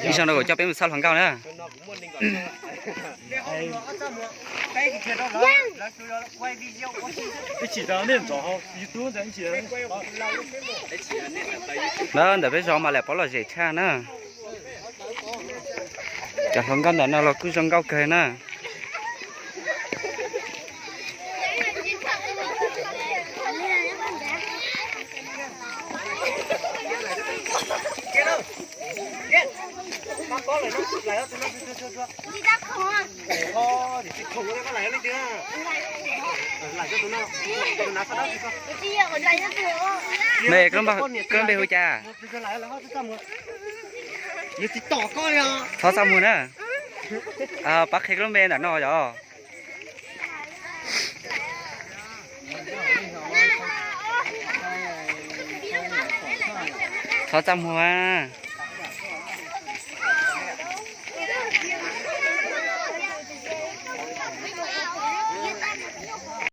Ib zaug no kuv coj peb mus txhaj hluas nkauj na. Ntawm peb zos mas lam pov lom zem tshaj na. Cov hluas nkauj ntawm no los kuj zoo nkauj kawg na. Me, koj lub npe hu cas? Thov txaj muag na. Pab qhia koj lub npe ntawm no yom. Thov txaj muag.